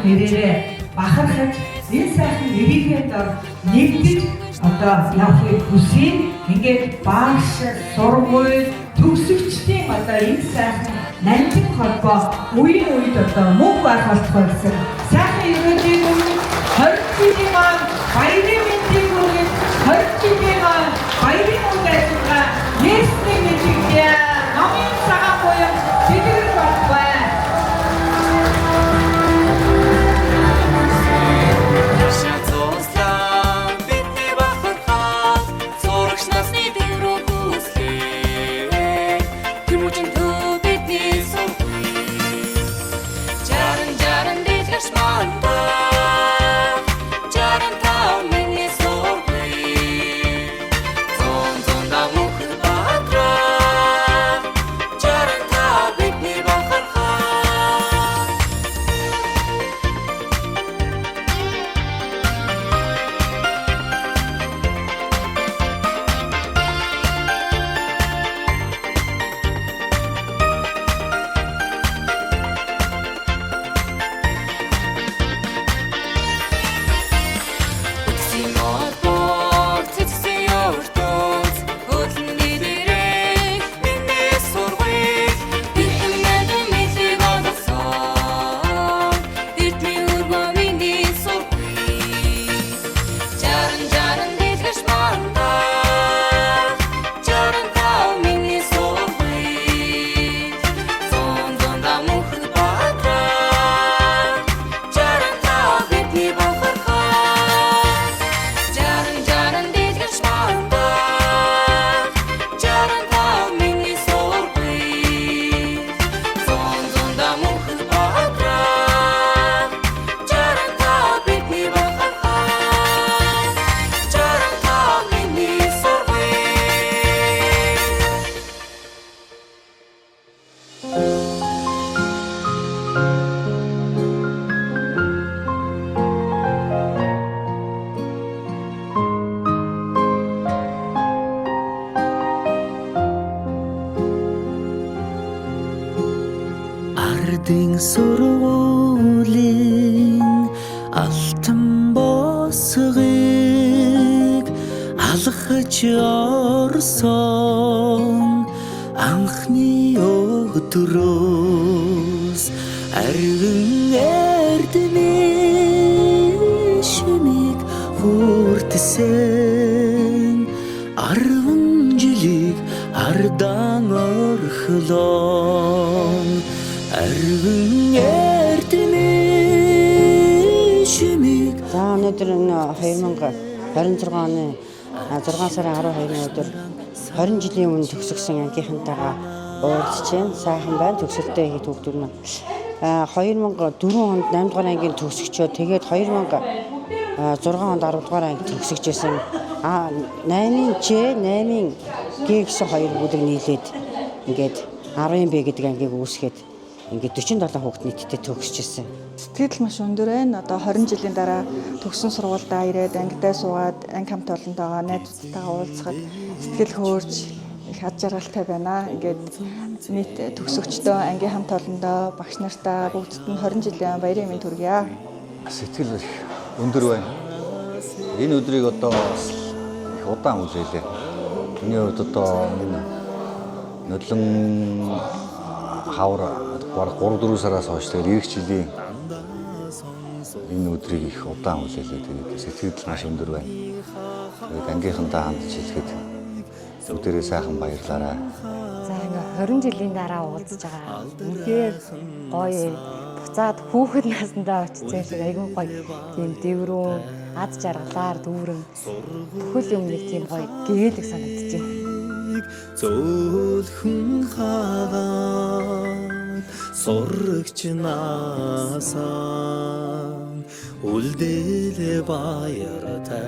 нэрээрээ бахархаж энэ сайхан нэрийнхээ дор нэгдэж одоо явахыг хүсье. Ингээд багш, сургууль, төгсөгчдийн одоо энэ сайхан нандин холбоо үеийн үед одоо мөн байх болтугай гэсэн сайхан ерөөлийн өмнө 20 жилийн маань баярын мэндийг хүргэж, 20 жилийн маань баярын үйл ажиллагаа нээсний мэндийг номын цагаан буян дэлгэрэх болтугай. Цуслаа бидний бахархал сурагч насны дэврүү хүслээ. Тэмүүжин төв бидний сургууль. Жаран жаран дэлгэрч мандах, 65 миний сургууль. Зун зундаа мөнхөд баатрах, 65 бидний бахархал. Үтсийн холбоо, цэцсэн ертөнц, хөдлөний дээрээ миний сургууль. Бихэн найдан мэлийг олгосон, эрдмийн өргөө миний сургууль. Жаран жаран дэлгэрч мандах, 65 миний сургууль. Зун зундаа мөнхөд баатрах, 65 бидний бахархал. Жаран жаран дэлгэрч мандах, 65 миний сургууль. Зун зундаа мөнхөд баатрах, 65 бидний бахархал. 65 миний сургууль. Ардын сургуулийн алтан босгыг алхаж орсон анхны өдрөөс арвин эрдэнэ шимийг хүртсэн 10 жилийг ардан орхилон арвин эрдэнэ шимийг. За, өнөөдөр энэ 2026 оны 6 сарын 12-ны өдөр 20 жилийн өмнө төгсгсөн ангийнхантайгаа уулзж байна. Сайхан байна. Төгсөлтөө хийх хүүхдүүд маань. 2004 онд 8 дугаар ангийн төгсөгчөө, тэгээд 2006 онд 10 дугаар анги төгсөж байсан. 8-ын Ч, 8-ын Г гэсэн хоёр бүлэг нийлээд ингээд 10-ын Б гэдэг ангийг үүсгээд ингээд 47 хүүхд нийтдээ төгсөж байсан. Сэтгэл маш өндөр байна. Одоо 20 жилийн дараа төгссөн сургуульдаа ирээд ангидаа суугаад анги хамт олонтойгоо, найзуудтайгаа уулзахад сэтгэл хөөрч их ад жаргалтай байна. Ингээд нийт төгсөгчдөө, ангийн хамт олондоо, багш нартаа бүгдд нь 20 жилийн баярын мэнд хүргье. Сэтгэл их өндөр байна. Энэ өдрийг одоо бас их удаан хүлээлээ. Миний хувьд одоо энэ нодлон хавар бараг 3 4 сараас хойш тэгэл ирэх жилийн энэ өдрийг их удаан хүлээлээ. Тэгээд сэтгэл маш өндөр байна. Тэгээд ангийнхантаа хандж хэлэхэд бүгдээрээ сайхан баярлаарай. За, ингээ 20 жилийн дараа уулзж байгаа. Үнэхээр гоё, буцаад хүүхэд насндаа очсон юм шиг айгүй гоё. Тийм дэврүүн, ад жаргалаар дүүрэн бүхэл юм нэг тийм гоё гэгээлэг санагдаж байна. Зөөлхөн хагаад сурагч насаа үлдээлээ баяртай.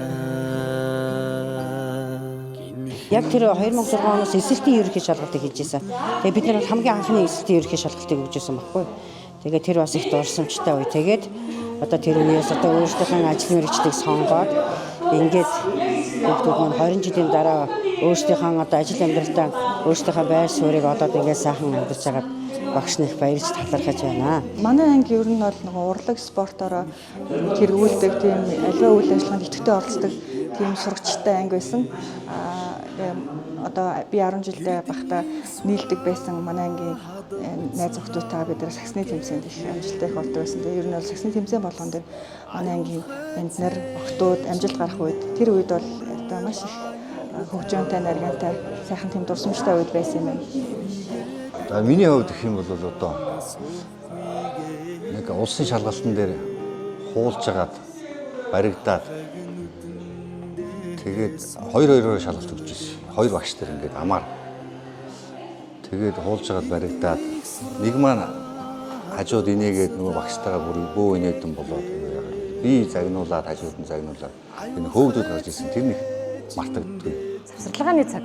Яг тэр 2006 оноос эсэлтийн ерөнхий шалгалтыг хийж байсан. Тэгээ бид нар хамгийн анхны эсэлтийн ерөнхий шалгалтыг өгч байсан байхгүй. Тэгээ тэр бас их дурсамжтай үе. Тэгээд одоо тэр үеэс одоо өөрсдийнхээ ажил мэргэжлийг сонгоод ингээд хүүхдүүд маань 20 жилийн дараа өөрсдийнхээ одоо ажил амьдралтаа өөрсдийнхээ байр суурийг олоод ингээд сайхан амьдарч байгаад Багш нь их баярж талархаж байна. Манай анги ер нь бол нөгөө урлаг спортоороо хэрэгүүлдэг, тийм аливаа үйл ажиллагаанд идэвхтэй оролцдог тийм сурагчтай анги байсан. Одоо би 10 жилдээ байхдаа нийлдэг байсан манай ангийн найз охидтойгоо бид нар саксны тэмцээнд их амжилттай их ордог байсан. Тэгээ ер нь бол саксны тэмцээн болгон дээр манай ангийн банд нар охидууд амжилт гарах үед тэр үед бол одоо маш их хөгжөөнтэй, наргантай, сайхан тийм дурсамжтай үед байсан юм байна. За миний хувьд гэх юм бол одоо нэг улсын шалгалтын дээр хуулж агаад баригдаад тэгээд хоёр хоёроор шалгалт өгч ирсэн. Хоёр багш нар ингээд амаар. Тэгээд хуулж агаад баригдаад нэг маань хажууд инээгээд нөгөө багштайгаа бүр бөө инээдэн болоод би загнуулаад хажууд нь загнуулаад энэ хөөгдөд гарч ирсэн. Тэр нэг мартагддаггүй. Завсарлагын цаг.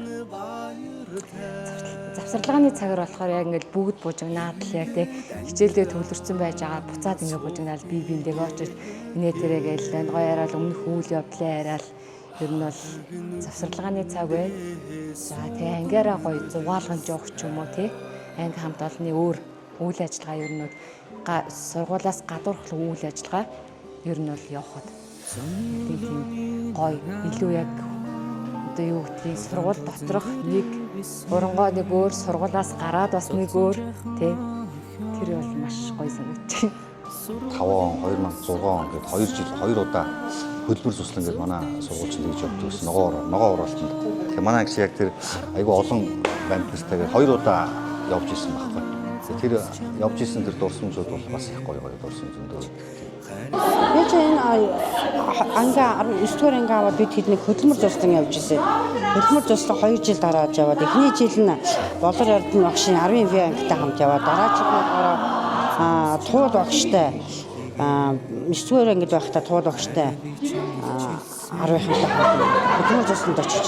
Завсарлагын цагаар болохоор яг ингээд бүгд бужигнаад л яг тий хичээлдээ төвлөрсөн байж байгаа буцаад ингээд бужигнаал бие биендээ очиж инээ тэрэ гээл гоё яриад өмнөх үйл явдлаа яриад ер нь бол завсарлагын цаг байна. За тий ангиараа гоё зугаалган жоох ч юм уу тий анги хамт олонны өөр үйл ажиллагаа ер нь бол сургуулиас гадуурх үйл ажиллагаа ер нь бол явахад тийм гоё илүү яг одоо юу гэдгийг сургууль доторх нэг урангоо нэг өөр сургуулиас гараад бас нэг өөр тий тэр бол маш гоё санагдчих. 5 он 2006 он гээд 2 жил 2 удаа хөдөлмөр суслан гээд манай сургуульчид хийж явдаг гэсэн ногоо оролтонд. Тэгэхээр манай анги яг тэр айгүй олон банд нартай 2 удаа явж исэн байхгүй. Тэр явж исэн тэр дурсамжууд бол бас их гоё гоё дурсамж зөндөө. Би чи энэ анги 9 дугаар анги аваад бид хэд нэг хөдөлмөр зурслан явж ирсэн. Хөдөлмөр зурслан 2 жил дарааж яваад эхний жил нь Болор Эрдэнэ багшийн 10 В ангитай хамт яваад дараа жил нь болохоор туул багштай 9 дугаар ангид байхдаа туул багштай 10-ынхантай хамт хөдөлмөр зурсланд очиж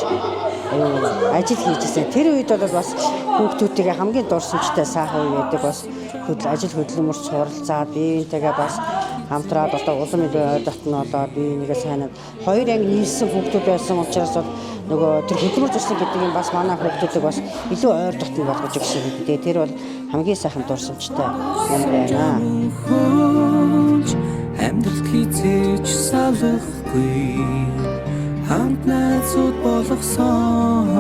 ажил хийж ирсэн. Тэр үед бол бас хүүхдүүдтэйгээ хамгийн дурсамжтай сайхан үе байдаг. Бас ажил хөдөлмөрт суралцаад биеинтэйгээ бас хамтраад одоо улам илүү ойр дотно болоод биенийгээ сайнаад хоёр анги нийлсэн хүүхдүүд байсан учраас бол нөгөө тэр хөдөлмөр зурсан гэдэг юм бас манай хүүхдүүдийг бас илүү ойр дотно болгож өгсөн гэдэг. Тэр бол хамгийн сайхан дурсамжтай юм байна. Амьдралд хизээж салахгүй хамт найзууд болгосон.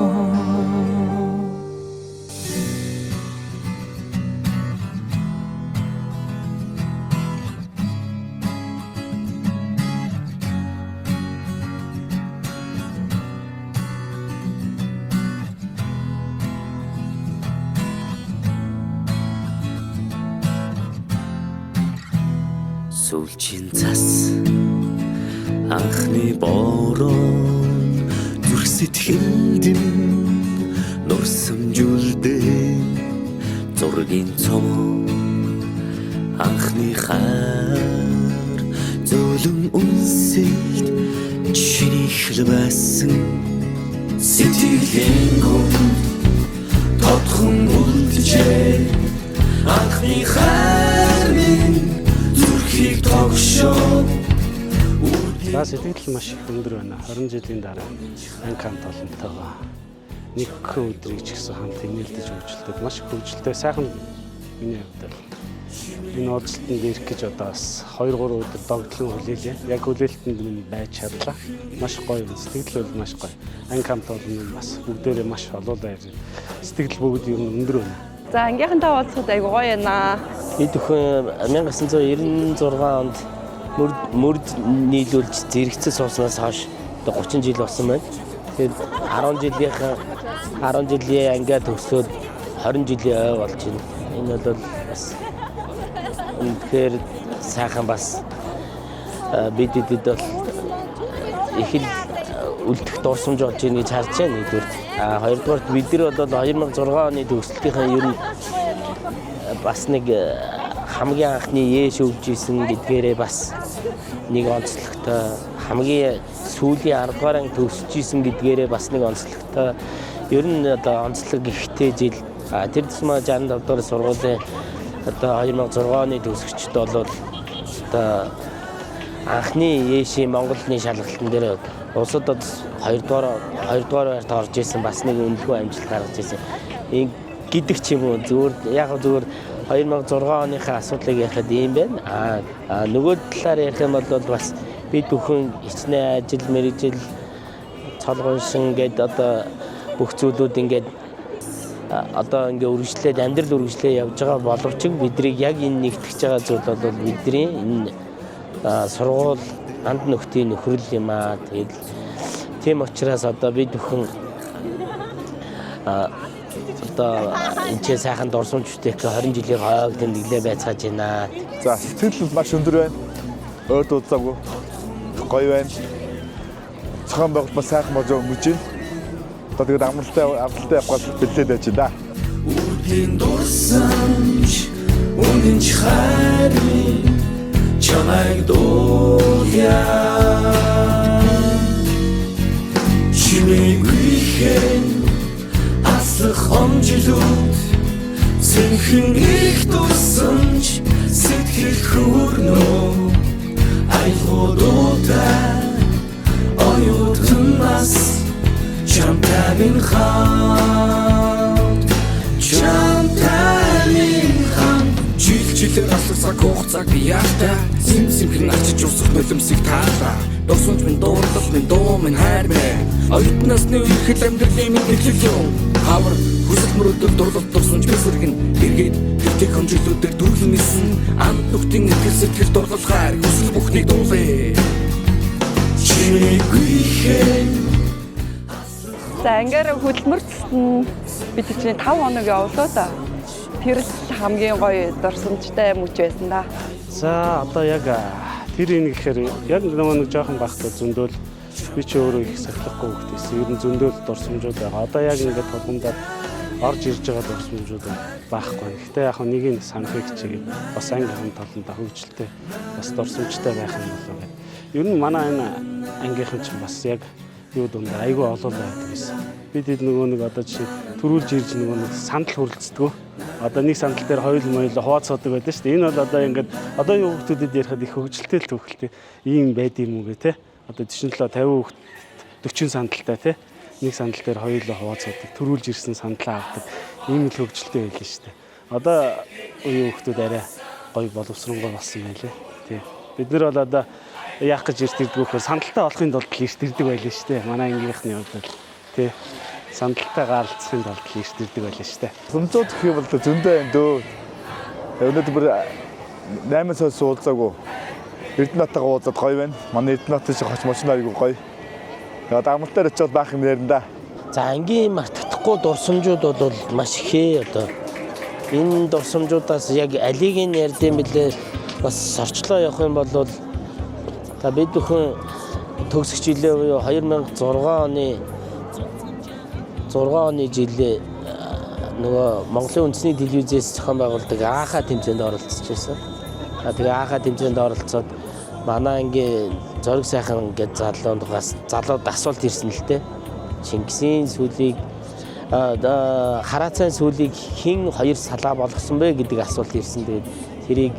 Сүүлчийн цас анхны борон зүрх сэтгэлд минь нурсамжүүлдэ зургийн цом анхны хайр зөөлөн үнсэлт чиний хэл байсан сэтгэлийн гүнд тодхон үлджээ анхны хайр минь зүрхийг тогшоод. За сэтгэл маш их өндөр байна. 20 жилийн дараа анги хамт олонтойгоо нэг өдрийг ч гэсэн хамт инээлдэж хөгжилдөг. Маш их хөгжилтэй сайхан миний хувьд бол энэ уулзалтанд ирэх гэж одоо бас 2 3 өдөр догтлон хүлээлээ. Яг хүлээлтэнд минь байж чадлаа. Маш гоё сэтгэл бол маш гоё. Анги хамт олон нь бас бүгдээрээ маш олоолаа ирж. Сэтгэл бүгд юм өндөр байна. За ангийнхантай уулзахад айгуу гоё байна. Би төхөн 1996 онд мөрд нийлүүлж зэрэгцээ сууснаас хойш одоо 30 жил болсон байна. Тэгээд 10 жилийнхаа 10 жилийн ангиа төгсөөд 20 жилийн ой болж байна. Энэ бол бас үнэхээр сайхан бас бид эдэд бол их л үлдэх дурсамж болж байна гэж харж байна нэгдүгээр. А хоёрдугаарт бид нар бол 2006 оны төгсөлтийнхээ ер нь бас нэг хамгийн анхны ээш өгж исэн гэдгээрээ бас нэг онцлогтой, хамгийн сүүлийн 10 дугаар анги төгсөж исэн гэдгээрээ бас нэг онцлогтой. Ер нь одоо онцлог ихтэй жил. Тэр тусмаа 65 дугаар сургуулийн одоо 2006 оны төгсөгчд бол одоо анхны ээшийн Монголны шалгалтын дээр улсад 2 дугаар байрт орж исэн бас нэг үнэлгүй амжилт гаргаж исэн. Энэ гэдэг ч юм уу зүгээр яг зүгээр 2006 оныхаа асуудлыг ярихад ийм байна. Нөгөө талаар ярих юм бол бас бид бүхэн хичнээн ажил мэргэжил цолгоншин гээд одоо бүх зүйлүүд ингээд одоо ингээ үргэлжлээд амьдрал үргэлжлээ явж байгаа боловч бидрийг яг энэ нэгтгэж байгаа зүйл бол бидний энэ сургууль анд нөхдийн нөхрөл юм аа. Тэгэл тийм учраас одоо бид бүхэн одоо энэ ч сайхан дурсамж бүтээх 20 жилийн хойг тэмдэглээ байцгааж байна. За, сэтгэл маш өндөр байна. Ойр дуудсаагүй. Гоё байна. Зохион байгуулалт маш сайхан болж өнгөрч байна. Одоо тэгээд амралтай явах бэлдээд байж байна. Үрдийн дурсамж үнэн ч хайрын чамайг дуулъя. Чимээгүйхэн аслах он жилүүд цэнхэн их дурсамж сэтгэл хөрнөө аялгуудтай оюутан нас чамтай минь хамт, чамтай минь хамт. Жил жилээр алах цаг хугацааг би яартай. Сэм сэмхэн ачиж усах нулимсыг таалаа. Дурсамж минь, дуурлал минь, дуу минь, хайр минь. Оюутан насны үерхэл амьдралын минь эхлэл юм. Хавар хүсэл мөрөөдөл дурлал дурсамж би сэргэн. Эргээд тэр тех жилүүдээр дүүрлэн нисэн. Анд нөхдийн итгэл сэтгэл дурлал хайр хүсэл бүхнийг дуулъя. Чимээгүйхэн. За, ангиар хөдөлмөрцсөн бид чинь 5 хоног явлаа да. Тэр л хамгийн гоё дурсамжтай мөч байсан да. За, одоо яг тэр энэ гэхээр яг нөгөө нэг жоохон байхдаа зөндөөл би чи өөрөө их сахилахгүй хөхт байсан. Ер нь зөндөөл дурсамжууд байгаа. Одоо яг ингээд толгомдоор орж ирж байгаа дурсамжууд байхгүй. Гэхдээ яг нэг нь санахыг чигээд бас анги хамт олонтой хөгжилтэй бас дурсамжтай байх юм болоо гэдэг. Ер нь манай энэ ангийнхан чинь бас яг юу дундаа айгүй олоол байдаг гэсэн. Бид хэд нөгөө нэг одоо жишээ төрүүлж ирж нөгөө нэг сандал хүрэлцдэг. Одоо нэг сандал дээр хоёул моёл хуваацаадаг байдаг шүү дээ. Энэ бол одоо ингээд одоо юу хүмүүстэд ярихад их хөгжилтэй л төвхөлтэй ийм байд юм уу гэ те. Одоо 47 50 хүүхд 40 сандалтай те. Нэг сандал дээр хоёулаа хуваацаадаг. Төрүүлж ирсэн сандлаа авдаг. Ийм л хөгжилтэй байлаа шүү дээ. Одоо үеийн хүүхдүүд арай гоё боловсронгуй болсон байлээ. Тий. Бид нар бол одоо яах гэж эрт ирдэг вөхөр сандалтай болохын тулд л эрт ирдэг байлаа шүү дээ. Манай ангийнхны хувьд бол тий. Сандалтай гаралцахын тулд л эрт ирдэг байлаа шүү дээ. Дурсамжууд гэх юм бол зөндөө юм дөө. Өнөөдөр бүр 8 сар уулзаагүй. Эрдэнэттэйгээ уулзаад гоё байна. Манай Эрдэнэт шиг хоч мочно айгүй гоё. Тэгээд амралтаар очиод баах юм ярина да. За, ангийн мартагдахгүй дурсамжууд бол маш ихээ. Одоо энэ дурсамжуудаас яг алийг нь ярьд юм бэлээ, бас сорчлоо явах юм бол та бид бүхэн төгсөх жилээ буюу 2006 оны 6 оны жилээ нөгөө Монголын үндэсний телевизээс зохион байгуулдаг АХА тэмцээнд оролцож байсан. Тэгээ АХА тэмцээнд оролцоод манай ангийн Зориг сайхан гэж залуунд бас залууд асуулт ирсэн л дээ. Чингисийн сүлийг Хараацайн сүлийг хэн хоёр салаа болгосон бэ гэдэг асуулт ирсэн. Тэгээд тэрийг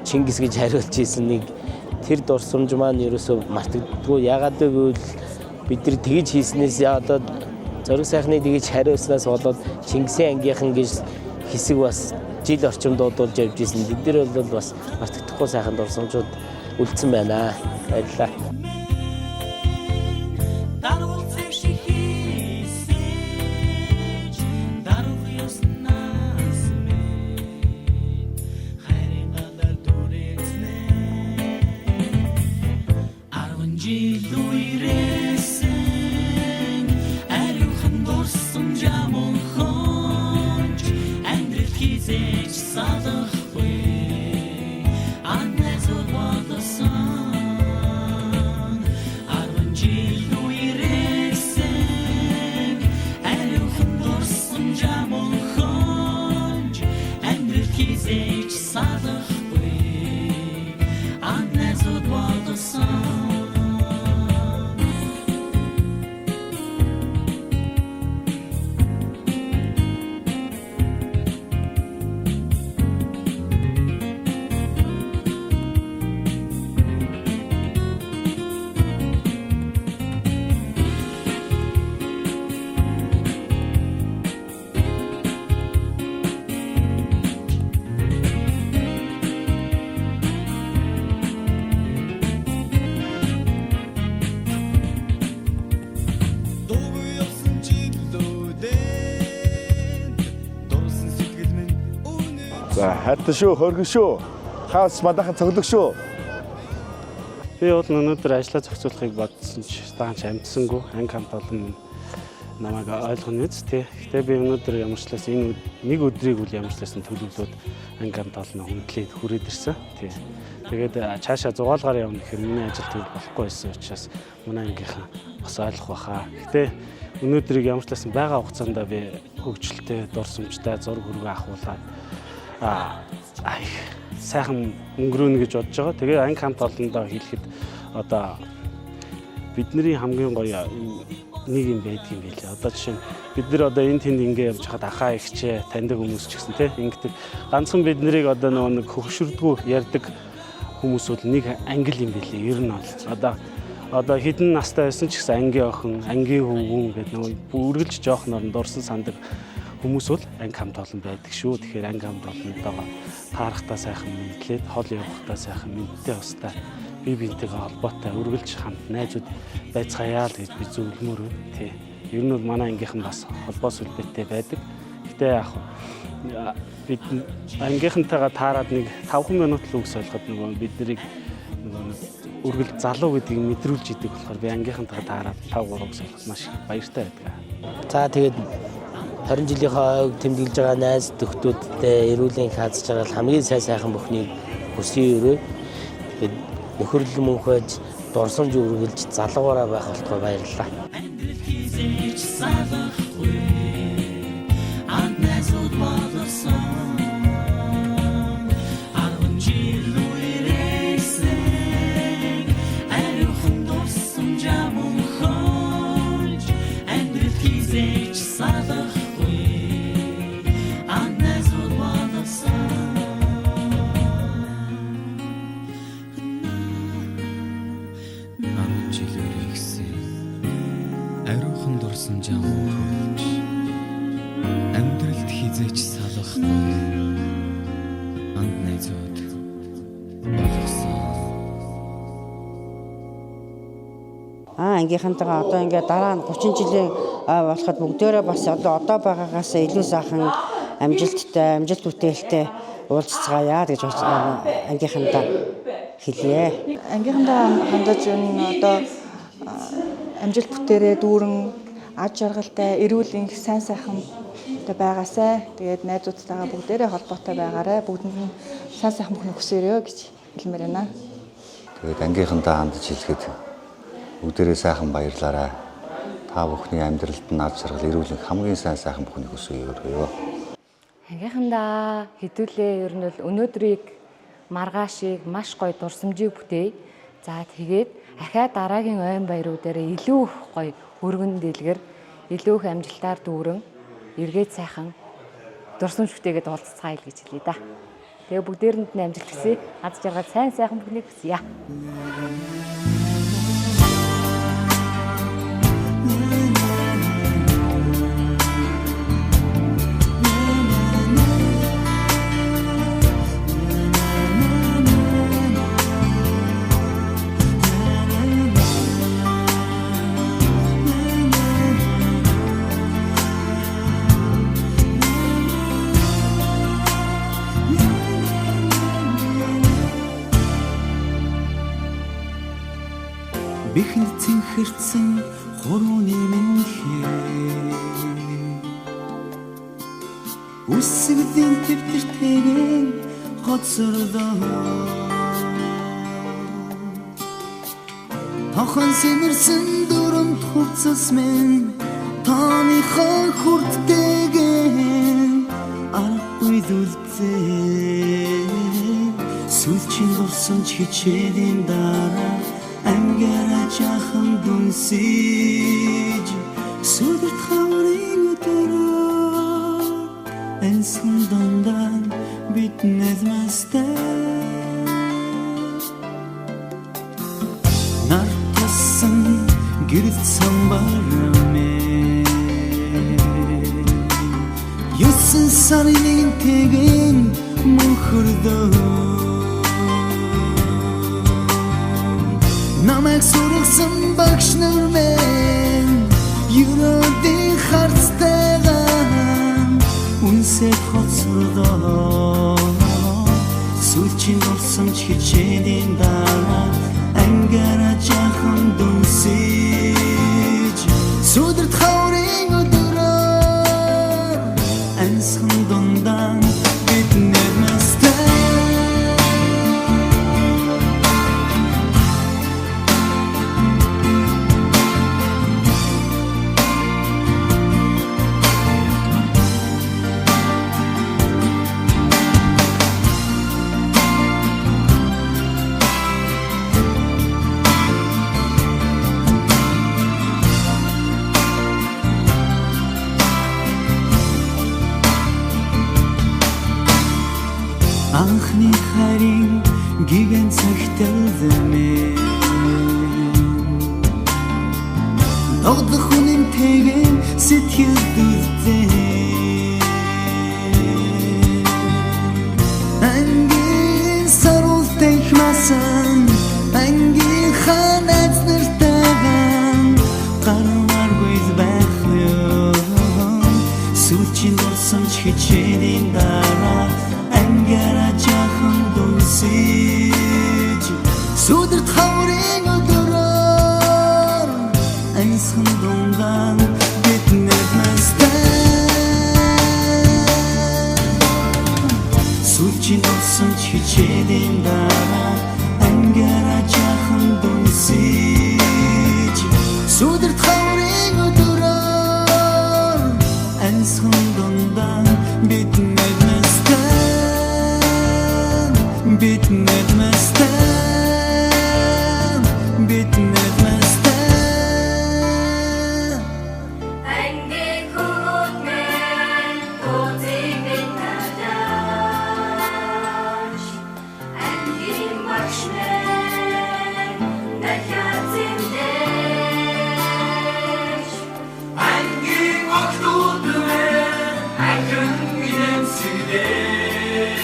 Чингис гэж хариулж ирсэн нэг тэр дурсамж маань ерөөсөө мартагддаггүй. Яагаад гэвэл бид нар тэгж хийснээс одоо Зориг сайхны тэгж хариулснаас болоод Чингисийн ангийнхан гэж хэсэг бас жил орчим дуудуулж явж исэн. Бид нар бол бас мартагдахгүй сайхан дурсамжууд үлдсэн байна. Баярлалаа. Жил үерээсэн ариухан дурсамж амонхонч амьдрал хизээж салахгүй аннаа зүр болсон. За хайртай шүү, хөөргөн шүү. Хаас мадаахан цоглог шүү. Би бол өнөөдөр ажлаа зохицуулахыг бодсон ч даанч амжсангүй. Анги хамт олон намайг ойлгоно үз тий. Гэтэ би өнөөдөр ямарчлаас энэ нэг өдрийг үл ямарчлаас нь төлөвлөөд анги хамт олноо хүндлээд хүрээд ирсэн. Тий. Тэгээд цаашаа зугаалгаар явна гэхээр миний ажил төр болохгүй байсан учраас манай ангийнхан бас ойлгох байхаа. Гэтэ өнөөдрийг ямарчлаас нь байгаа хугацаанд би хөгжилтэй, дурсамжтай, зураг хөргөө ахуулаад их сайхан өнгөрөөнө гэж бодож байгаа. Тэгээ анги хамт олондоо хэлэхэд одоо бидний хамгийн гоё нэг юм байдаг юм билээ. Одоо жишээ нь бид нар одоо энэ тэнд ингэ явж хахад ахаа ихчээ таньдаг хүмүүс ч гэсэн тий ингэдэг. Ганцхан бид нарыг одоо нөгөө нэг хөгшөрдгүү ярьдаг хүмүүс бол нэг англи юм билээ. Ер нь бол одоо хэдэн настай байсан ч гэсэн ангийн охин, ангийн хөвгүүн гэдэг нөгөө үргэлж жоохноор нь дурсан сандаг хүмүүс бол анги хамт олон байдаг шүү. Тэгэхээр анги хамт олонтойгоо таарахтаа сайхан мэдлээд, хол явахдаа сайхан мэндтэй устай бие биентэйгээ холбоотой үргэлж хамт найзууд байцгаая л гэж би зөвлөмөр байна. Тий. Ер нь бол манай ангийнхан бас холбоо сүлбээтэй байдаг. Гэтэ яг бид ангийнхантайгаа таарад нэг 5 минут л үг солиход нөгөө бид нарыг нөгөө үргэлж залуу гэдгийг мэдрүүлж идэг болохоор би ангийнхантайгаа таарад 5 3 үг солиход маш их баяртай байдаг. За тэгээд 20 жилийнхаа ойг тэмдэглэж байгаа найз нөхдүүдтэй эрүүлийн хааз жаргал хамгийн сайн сайхан бүхнийг хүсье өрөө. Тэгээд нөхөрлөл мөнхөж дурсамж үргэлж залуугаараа байх болтугай баярлалаа. Амьдрал хизээч салахгүй анд найзууд болгосон 10 жил үерээсэн ариухан дурсамж мөнхөж амьдрал хизээч салахгүй анд найзууд болгосон. 10 жил үргэлжсэн ариухан дурсамж мөнхөж амьдралд хизээч салахгүй анд найзууд болгосон. Ангийнхантайгаа одоо ингээд дараа нь 30 жилийн болоход бүгдээрээ бас одоо байгаагаас илүү сайхан амжилттай, амжилт бүтээлтэй уулзцгаая гэж ангийнхантаа хэлье. Ангийнхантаа хандаж энэ одоо амжилт бүтээрээ дүүрэн аж жаргалтай, эрүүл энх, сайн сайхан одоо байгаасай. Тэгээд найзуудтайгаа бүгдээрээ холбоотой байгаарай. Бүгдэнд нь сайн сайхан бүхнийг хүсээрэй гэж хэлмээр байна. Тэгээд ангийнхантаа хандаж хэлэхэд бүгдээрээ сайхан баярлаарай. Та бүхний амьдралд нь аз жаргал, эрүүл энх, хамгийн сайн сайхан бүхнийг хүсье өргөё. Ангийнхандаа хэдүүлээ ер нь бол өнөөдрийг маргаашийг маш гоё дурсамжийг бүтээе. За тэгээд ахиад дараагийн ойн баяруу дээр илүү их гоё өргөн дэлгэр, илүү их амжилтаар дүүрэн эргээд сайхан дурсамж бүтээгээд уулзцгаая л гэж хэлье да. Тэгээ бүгдээрэнд нь амжилт хүсье. Аз жаргал сайн сайхан бүхнийг хүсье. Бихэнд цэнхэрсэн хурууны минхээ үсгэлийн тэвтэртэйгэн хоцорлоо тохон сэнэрсэн дүрмт хувцас минь тооныхон хүрдтэйгэн аргагүй зүлцээ сүлжин дурсамж хичээлийн дараа ангиараа жаахан дүнсэж сүдэрт хаврын өдрөөр энсэн дундаа бид нэзмэстэй нар тасан гэрэл самбармэ 9 сарын нэгэнтэйгэн мөнхөрдөө намайг сургасан багш нар мэн ерөөдийн харцтайгаа үнсэд хоцролоо. Сүүлчийн дурсамж хичээлийн дараа ангиараа жаахан дүнсэж сүдэрт хаврын өдрөөр ансхан дундаа бид нэрмэстэй. Анхны хайрын гигэн цагтал минь догдох үнэнтэйгэн сэтгэл дүрзээ. Ангийн саруултай их масан, ангийнхаа найз нартайгаа гармааргүй байх юм. Сүүлчийн дурсамж хичээлийн дараа ангиараа жаахан дүнсэж сүдэрт хаврын өдрөөр ансхан дундаа бид нэрмэстэй. Сүүлчийн дурсамж хичээлийн дараа ангиараа жаахан дүнсэж сүдэрт хаврын өдрөөр ансхан дундаа бид нэрмэстэй, бид нэрмэстэй, бид нэрмэстэй. Ангийн хүүхэд минь дууцыг бид надаач, ангийн багш минь дахиад зэмлэж, Ангийн охтууд минь ахин инээмсэглэж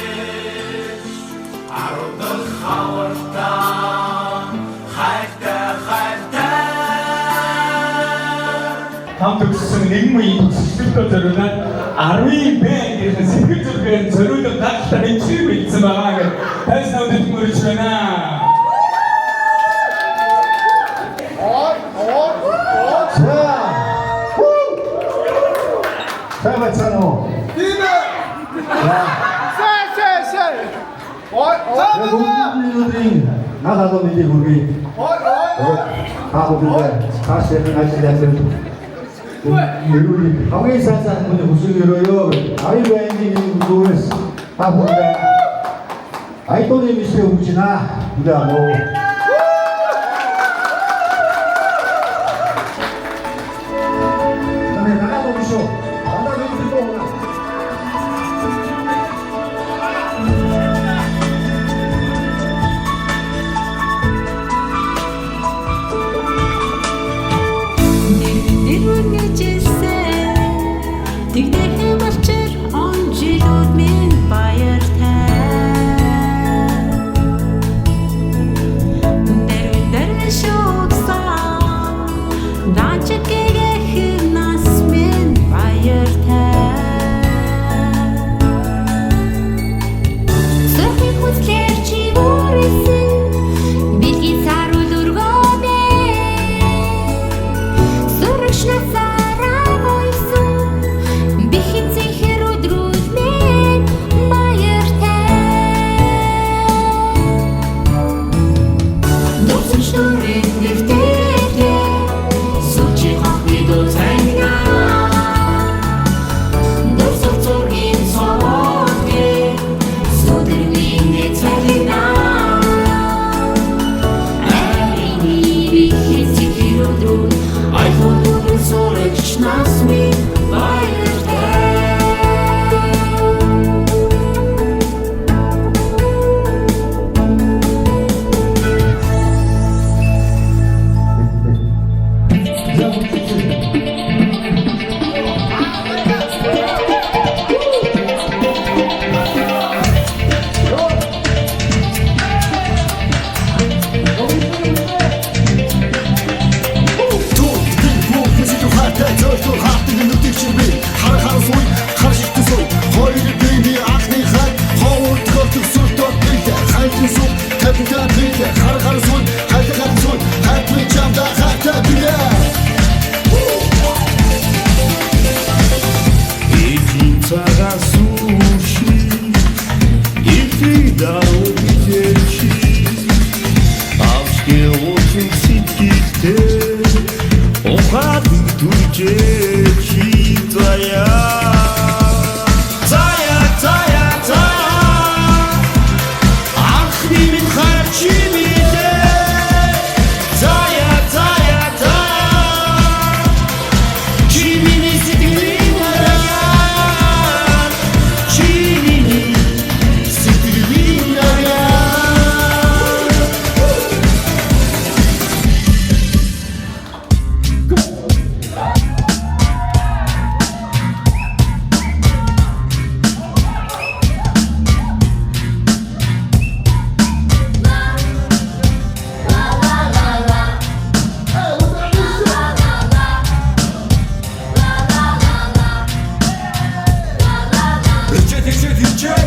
10 дахь хавартаа хайртай хайртай. Там төгссөн нэгэн үеийн төгсөлтөд зориулаад 10-ын Б ангийнхан сэтгэл зүрхээр зориулан гайхалтай хэмжээ бэлдсэн байгаа гэж тайснаа өдөд мөрөж байна. За. Сайн байцгаана уу? Тийм ээ. Сэ сэ сэ. Ой ой. Өнөөдрийн нал алуу мэндийг хүргэе. Ой ой. Та бүхэндээ цааш яхан ажил амьдрал эрүүл хамгийн сайн сайхан хүний хүсэл өрөөё. 10 байнгын зүгээс та бүхэндээ айдууны мэдлэг өгч байна. Хүлээ авах. Таны нагаад өгнө шүү. Дандаа мэдээ дуу. Дэрвэн гэжсэн тэгдэхэ болчир он жилүүд минь баяртай. Дэрвэн дэрвэн шугсан даачгээх нас минь баяртай. Сөрхий хүслээр чи бүрсэн бэлгийн саруул өргөнэ. Сурагч насаараа гойсон бэхэн.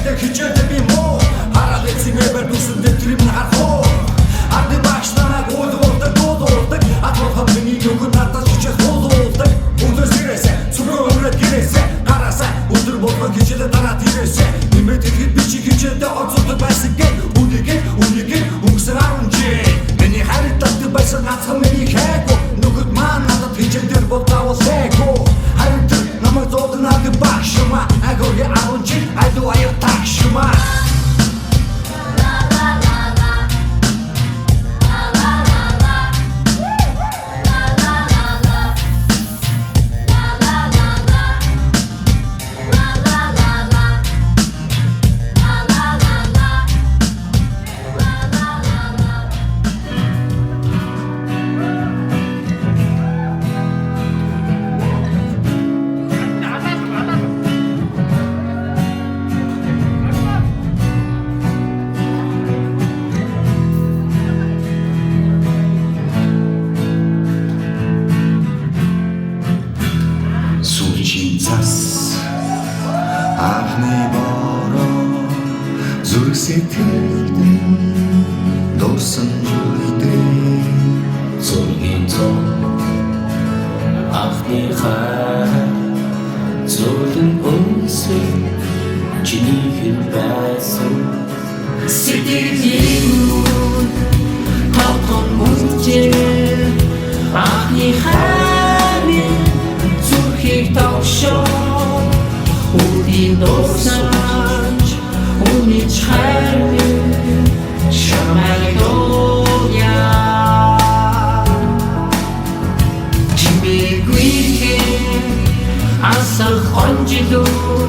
Хичээлдээ хичээлдээ би муу. Хараад эцэнгээр дүсэн дэвтэр минь харах уу. Ард багш намайг уулуулдаг, дуулуулдаг. Атуулахад миний нөхөр надад хичээл хуулуулдаг. Өглөөс ирээсэ, цүнхөө өрөөд гэрээсэ. Гараасаа өдөр болгон хичээлээ дараад ирээсэ. Нэмээд ирэхэд би чи хичээлдээ онцолдог байсан гэх. Үнийг үнийг өнгөрсөн 10 жил. Миний харилцаатай байсан ганцхан миний хайгуу. Нөхөд маань надад хичээл дээр бол заавал Харин тэр намайг зуудаг надад багш юм аа. Агуугийн 10 жил алуу аяг тагш юм аа. Сүүлийн цас анхны бороо зүрх сэтгэлд дурсан үлдээ. Зургийн цом анхны хайр зөөлөн үнсэл чиний хэн байсан. Сэтгэлийн үн тавхан мөнжээ анхны хайр минь зүрхийг тогшоо. Үрийн дурсамж үнэж хайр минь чамайг дууя. Чимээгүй хэн асах онжилуу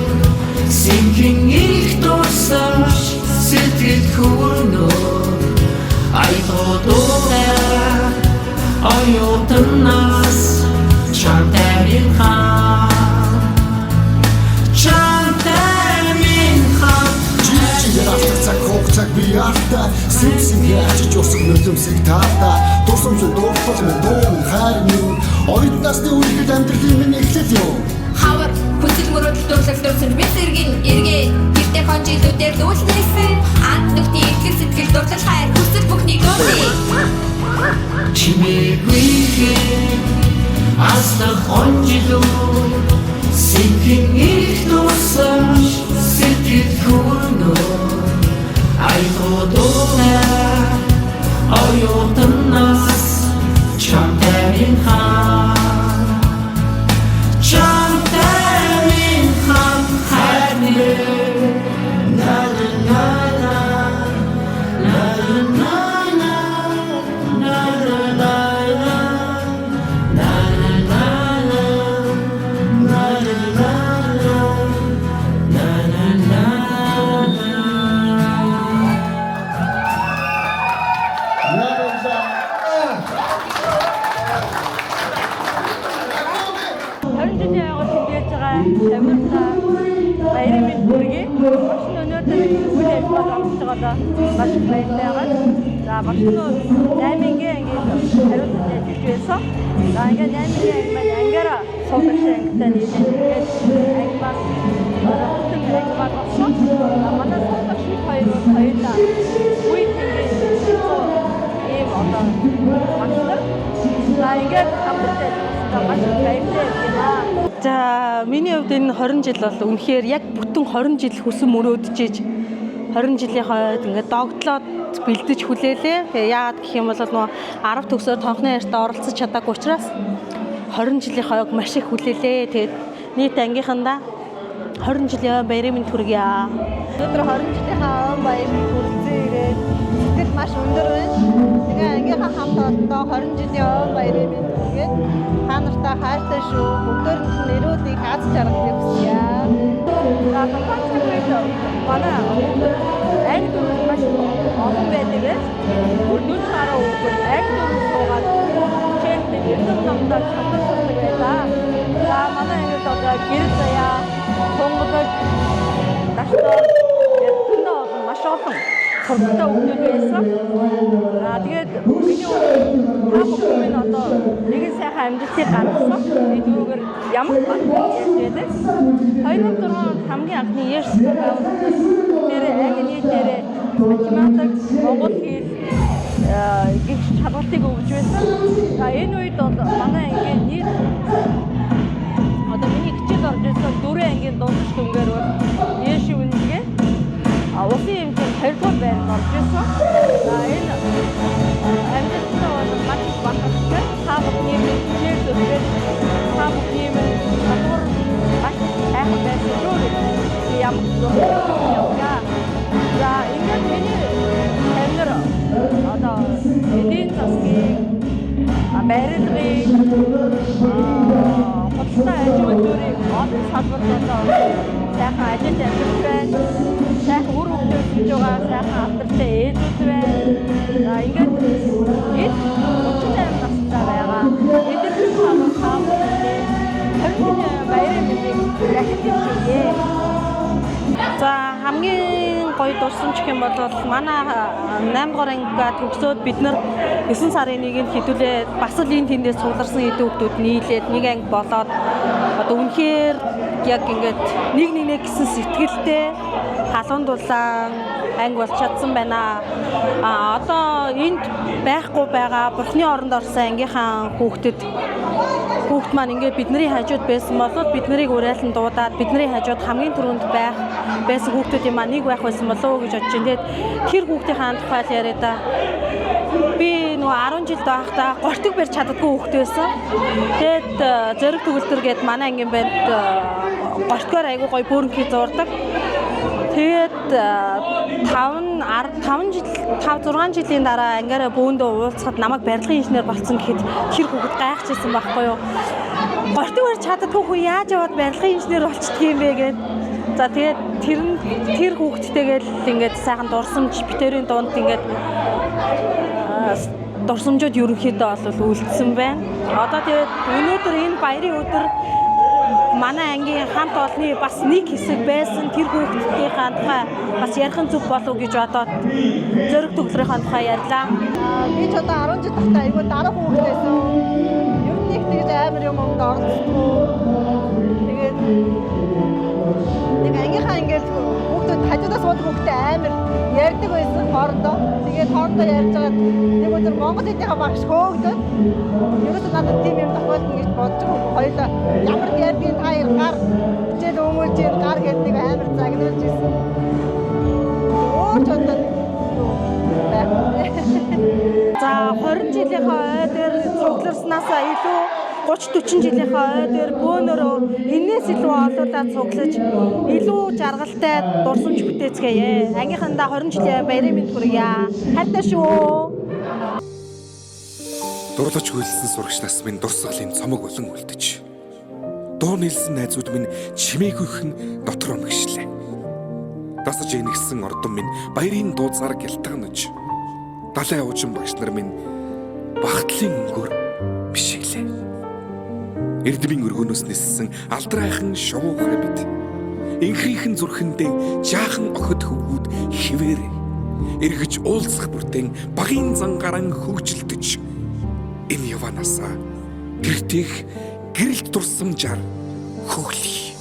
синхэн их дурсамж сэтгэл хөрнөө. Айгуудаа оюутнаас чамтай минь хаан, чамтай минь хаан. Жил автах цаг хугацааг би алдаа. Сэм сэмхээ ачиж урсах нулимсыг таалдаа. Дурсамж дуурлал минь дуу минь хайр минь. Оюут насны үехэд амьдралын минь эхлэл юм. Хавар хүсэл мөрөөдөл дурлал дурсамж бид зэргийн эргээ гэртээ хон жилүүдээр дүүлнээсэн. Анд нүхний ихтгэл сэтгэл дурлал хайр хүсэл бүхнийг дуулъя. Чимээгүй хэн асах онжилуу синхэн их дурсамж сэтгэл хөрнөө. Айгуудаа оюутнаас чамтай минь хаан, чамтай минь хаан хайр минь. На на на на на на на на на на на на на на на на на. Жилийн ойгоор тэмдэглэж байгаа тамиртай баярын мэнд хүргэе. Багш нь өнөөдөр үйл ажиллагаанд оролцож байгаадаа маш их баяртай байгаа. За багш нь 8-гийн ангийн хариуцлагатай ажиллаж байсан. За ингээд 8-гийн анги маань ангиараа суудаг шиг ангитай нийлээд ингээд анги маань бүтэн анги маань болсон. За манай суудаг шиг хоёр бол хоёулаа үе тэнгийн ийм одоо багш нар. За ингээд хамтарч ажилласандаа маш их баяртай юм аа. За миний хувьд энэ 20 жил бол үнэхээр яг бүтэн 20 жил хүсэн мөрөөдөж 20 жилийн хойд ингээд догтлоод бэлдэж хүлээлээ. Тэгээ яагаад гэх юм бол нөгөө 10 төгсөө тонхны ярьтаа оролцож чадаагүй учраас 20 жилийн хойг маш их хүлээлээ. Тэгээд нийт ангийнхандаа 20 жилийн ой баярын мэнд хүргье. Өнөөдөр 20 жилийнхаа ой баярыг хүрэлцэн ирээд сэтгэл маш өндөр байна. Тэгээ ангийнхаа хамт олондоо 20 жилийн ой баярын мэнд хүргээд та нартай хайртай шүү. Бүгдээрэнд нь эрүүл их аз жаргалыг хүсье. За тухайн цаг үед манай хүүхэд анги дөрөв маш олон байдаг гэж бүр 40 гаруй хүүхэд анги дөрөв суугаад хичээлдээ эрдэм номдоо чанар сурдаг байлаа. За манай ангид одоо гэрэл заяа, тунгалаг, даштор зөндөө олон маш олон сургалтаа өгдөг байсан. За тэгээд миний та бүхэн минь одоо нэгэн сайхан амжилтыг гаргасан. Би түүгээр ямар бат ярьж байдаг. 2006 онд хамгийн анхны Years байгуулагдсан. Математик, монгол хэл гэх шалгалтыг өгж байсан. За энэ үед бол манай ангийн нийт одоо миний хичээл орж ирсэн дөрвөн ангийн дундаж дүнгээр бол Еши үнэлгээ улсын хэмжээнд 2 дугаар байранд орж ирсэн. За энэ амжилттай бол маш их бахархтай. Та бүхний минь хичээл зүтгэл, та бүхний минь чадвар маш их сайхан байсан шүү гэж би ямар ч явгаа. За ингээд миний тамир одоо эдийн засгийн, барилгын, худалдаа аж үйлдвэрийн олон салбарт одоо сайхан ажил амьдарч байна. Сайхан үр хөвгтэй өсөж байгаа, сайхан алдартай ээжүүд байна. За ингээд эд 38 настай байгаа. Эдгээр салбар та бүхэндээ 20 жилийн баярын мэндийг дахин төвшүүлье. За хамгийн гоё дурсамж гэх юм бол манай 8 дугаар ангиа төгсөөд бид нар 9 сарын 1-нд хэдүүлээ бас л энэ тэндээс цугларсан хэдэн хүүхдүүд нийлээд нэг анги болоод одоо үнэхээр яг ингээд нэг нэгнээ гэсэн сэтгэлтэй халуун дулаан анги болж чадсан байна. А одоо энд байхгүй байгаа бурхны оронд орсон ангийнхаа хүүхдэд хүүхд маань ингээд бидний хажууд байсан бол бид нарыг урайлан дуудаад бидний хажууд хамгийн түрүүнд байх байсан хүүхдүүдийн маань нэг байх байсан болов уу гэж бодож байна. Тэгээд тэр хүүхдийнхаа тухай л яриа да. Би нөгөө 10 жил байхдаа гортог барьж чаддаггүй хүүхэд байсан. Тэгээд зориг төгөлдөр гээд манай ангийн банд гортгоор айгуу гоё бөөрөнхий зурдаг. Тэгээд 5 5 жил 5 6 жилийн дараа ангиараа бөөндөө уулзахад намайг барилгын инженер болсон гэхэд тэр хүүхэд гайхажсэн байхгүй юу. Гортог барьж чаддаггүй хүн яаж яваад барилгын инженер болчихдөг юм бэ гээд. За тэгээд тэр хүүхдтэйгээ л ингээд сайхан дурсамж битэрийн дунд ингээд дурсамжууд ерөнхийдөө бол үлдсэн байна. Одоо тэгээд өнөөдөр энэ баярын өдөр манай ангийн хамт олонны бас нэг хэсэг байсан тэр хүүхдийнхаа тухай бас ярих нь зүг болов гэж бодоод зориг төгөлрийнхаа тухай ярьлаа. Би ч одоо 10 жил тахтай айгүй дарга хүүхэд байсан. Ер нь нэг тэгж амар юм юмд оролцдоггүй. Тэгээд нэг ангийнхаа ингээл хүүхдүүд хажуудаа суудаг хүүхдтэй амар ярьдаг байсан хоорондоо. Тэгээд хоорондоо ярьж байгаад нэг өдөр монгол хэлнийхаа багш хөөгдөөд ерөөсөө надад тийм юм тохиолдно гэж бодож байгаа. Хоёулаа ямар ярьдгийг та хоёр гар хичээл өмүүлж гин гар гээд нэг амар загнуулж ирсэн. Өөр ч одоо нэг юу байхгүй. За 20 жилийнхаа ой дээр цугларснаасаа илүү 30 40 жилийнхаа ой дээр бөөнөрөө энээс илүү олуулаад цуглаж илүү жаргалтай дурсамж бүтээцгээе. Ангийнхандаа 20 жилийн баярын мэнд хүргье. Хайртай шүү. Дурлаж хөлсөн сурагч нас минь дурсгалын цомог болон үлдэж. Дуу нийлсэн найзууд минь чимээгүйхэн дотроо мэгшлээ. Дасаж энэгсэн ордон минь баярын дууцаар гялтганаж. Далай уучин багш нар минь багтлын өнгөөр бишиглээ. Эрдмийн өргөнөөс ниссэн алдрайхан шувуухай бид. Инхрийнхэн зүрхэндээ жаахан охид хөвгүүд хിവэр эргэж уулзах бүртэн багийн зангаран хөгжилдөж энэ яваанасаа гэртех гэрэлт дурсамжаар хөглөе.